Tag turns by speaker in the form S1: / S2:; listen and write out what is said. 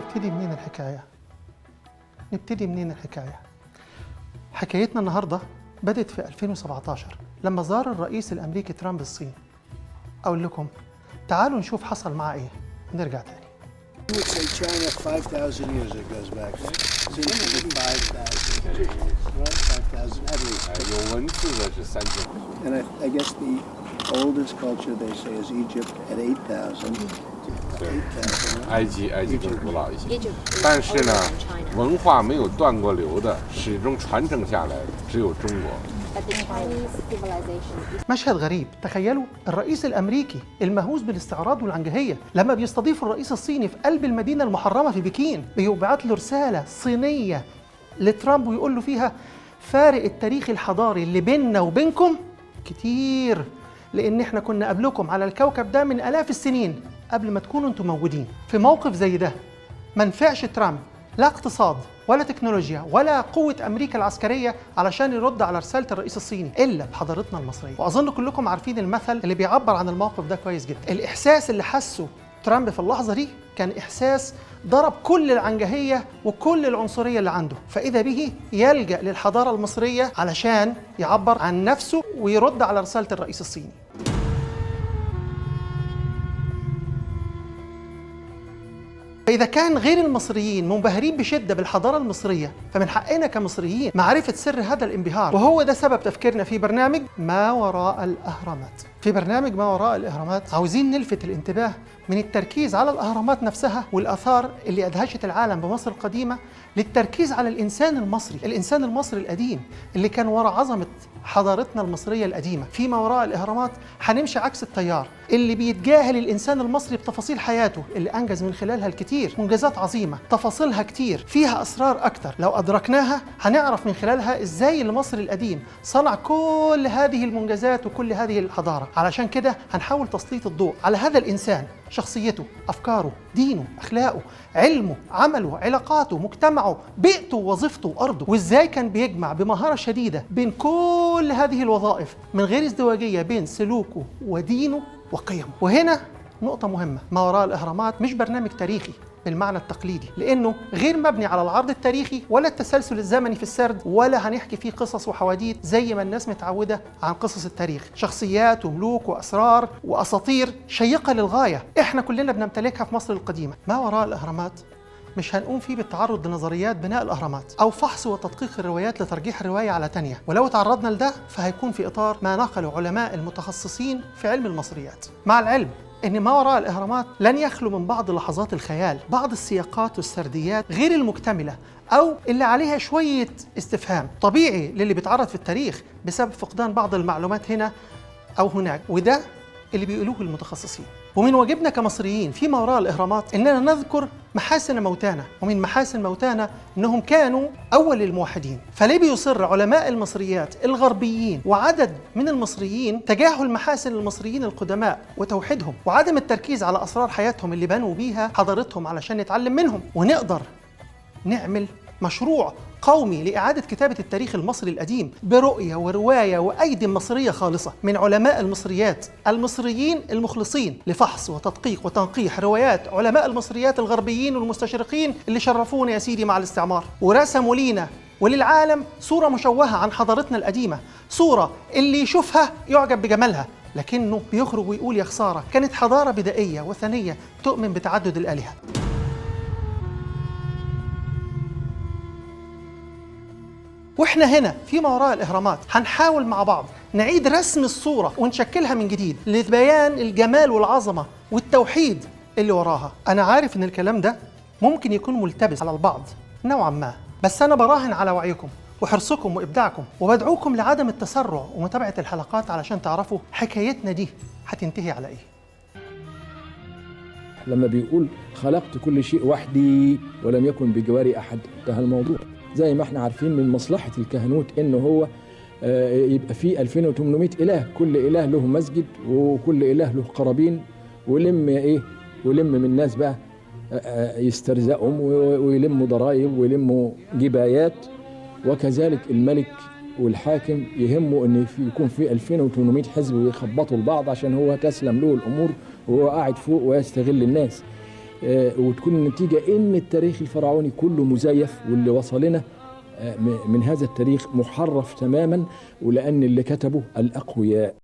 S1: نبتدي منين الحكاية؟ نبتدي منين الحكاية؟ حكايتنا النهاردة بدت في 2017 لما زار الرئيس الأمريكي ترامب الصين. أقول لكم تعالوا نشوف حصل معاه إيه ونرجع تاني.
S2: You would say China 5,000 years it goes back, right? Seems to be 5,000, right? 5,000 at least.
S3: 有文字的是3000。
S2: And I guess the oldest culture they say is Egypt at 8,000.
S3: 对，
S2: 8,000.
S3: 埃及更古老一些，
S4: Egypt is
S3: 但是呢
S4: older than China，
S3: 文化没有断过流的，始终传承下来的只有中国。
S4: But the Chinese civilization is
S1: مشهد غريب، تخيلوا الرئيس الامريكي المهووس بالاستعراض والعنجهيه لما بيستضيف الرئيس الصيني في قلب المدينة المحرمة في بكين بيبعت له رسالة صينية لترامب ويقول له فيها فارق التاريخ الحضاري اللي بيننا وبينكم كتير، لان احنا كنا قبلكم على الكوكب ده من الاف السنين قبل ما تكونوا انتم موجودين. في موقف زي ده ما نفعش ترامب لا اقتصاد ولا تكنولوجيا ولا قوة أمريكا العسكرية علشان يرد على رسالة الرئيس الصيني إلا بحضارتنا المصرية. وأظن كلكم عارفين المثل اللي بيعبر عن الموقف ده كويس جدا. الإحساس اللي حسه ترامب في اللحظة دي كان إحساس ضرب كل العنجهية وكل العنصرية اللي عنده، فإذا به يلجأ للحضارة المصرية علشان يعبر عن نفسه ويرد على رسالة الرئيس الصيني. فإذا كان غير المصريين منبهرين بشدة بالحضارة المصرية، فمن حقنا كمصريين معرفة سر هذا الانبهار، وهو ده سبب تفكيرنا في برنامج ما وراء الأهرامات. في برنامج ما وراء الأهرامات عاوزين نلفت الانتباه من التركيز على الأهرامات نفسها والآثار اللي أدهشت العالم بمصر القديمة للتركيز على الإنسان المصري، الإنسان المصري القديم اللي كان وراء عظمة حضارتنا المصرية القديمة. فيما وراء الأهرامات هنمشي عكس التيار اللي بيتجاهل الإنسان المصري بتفاصيل حياته اللي أنجز من خلالها الكثير، منجزات عظيمة تفاصيلها كتير، فيها أسرار أكتر لو أدركناها هنعرف من خلالها إزاي المصري القديم صنع كل هذه المنجزات وكل هذه الحضارة. علشان كده هنحاول تسليط الضوء على هذا الإنسان، شخصيته، أفكاره، دينه، أخلاقه، علمه، عمله، علاقاته، مجتمعه، بيئته، وظيفته، وأرضه، وإزاي كان بيجمع بمهارة شديدة بين كل هذه الوظائف من غير ازدواجية بين سلوكه ودينه وقيمه. وهنا نقطة مهمة، ما وراء الأهرامات مش برنامج تاريخي بالمعنى التقليدي، لأنه غير مبني على العرض التاريخي ولا التسلسل الزمني في السرد، ولا هنحكي فيه قصص وحواديت زي ما الناس متعودة عن قصص التاريخ، شخصيات وملوك وأسرار وأساطير شيقة للغاية احنا كلنا بنمتلكها في مصر القديمة. ما وراء الأهرامات مش هنقوم فيه بالتعرض لنظريات بناء الأهرامات أو فحص وتدقيق الروايات لترجيح الرواية على تانية، ولو تعرضنا لده فهيكون في إطار ما نقله علماء المتخصصين في علم المصريات. مع العلم إن ما وراء الأهرامات لن يخلو من بعض لحظات الخيال، بعض السياقات والسرديات غير المكتملة أو اللي عليها شوية استفهام طبيعي للي بيتعرض في التاريخ بسبب فقدان بعض المعلومات هنا أو هناك، وده اللي بيقولوه المتخصصين. ومن واجبنا كمصريين في ما وراء الإهرامات إننا نذكر محاسن موتانا، ومن محاسن موتانا إنهم كانوا أول الموحدين. فليه بيصر علماء المصريات الغربيين وعدد من المصريين تجاهل محاسن المصريين القدماء وتوحيدهم وعدم التركيز على أسرار حياتهم اللي بنوا بيها حضارتهم علشان نتعلم منهم ونقدر نعمل مشروع قومي لإعادة كتابة التاريخ المصري القديم برؤية ورواية وأيدي مصرية خالصة من علماء المصريات المصريين المخلصين لفحص وتدقيق وتنقيح روايات علماء المصريات الغربيين والمستشرقين اللي شرفونا يا سيدي مع الاستعمار ورسموا لينا وللعالم صورة مشوهة عن حضارتنا القديمة، صورة اللي يشوفها يعجب بجمالها لكنه بيخرج ويقول يا خسارة كانت حضارة بدائية وثنية تؤمن بتعدد الآلهة. واحنا هنا في ما وراء الإهرامات هنحاول مع بعض نعيد رسم الصورة ونشكلها من جديد لبيان الجمال والعظمة والتوحيد اللي وراها. أنا عارف إن الكلام ده ممكن يكون ملتبس على البعض نوعا ما، بس أنا براهن على وعيكم وحرصكم وإبداعكم، وبدعوكم لعدم التسرع ومتابعة الحلقات علشان تعرفوا حكايتنا دي هتنتهي على إيه.
S5: لما بيقول خلقت كل شيء وحدي ولم يكن بجواري أحد، انتهى الموضوع. زي ما احنا عارفين من مصلحة الكهنوت انه هو يبقى فيه 2800 إله، كل إله له مسجد وكل إله له قرابين، ولم ايه ولم من الناس بقى يسترزقهم ويلموا ضرائب ويلموا جبايات. وكذلك الملك والحاكم يهمه ان يكون في 2800 حزب ويخبطوا البعض عشان هو تسلم له الامور وهو قاعد فوق ويستغل الناس. وتكون النتيجة إن التاريخ الفرعوني كله مزيف، واللي وصلنا من هذا التاريخ محرف تماما، ولأن اللي كتبه الأقوياء.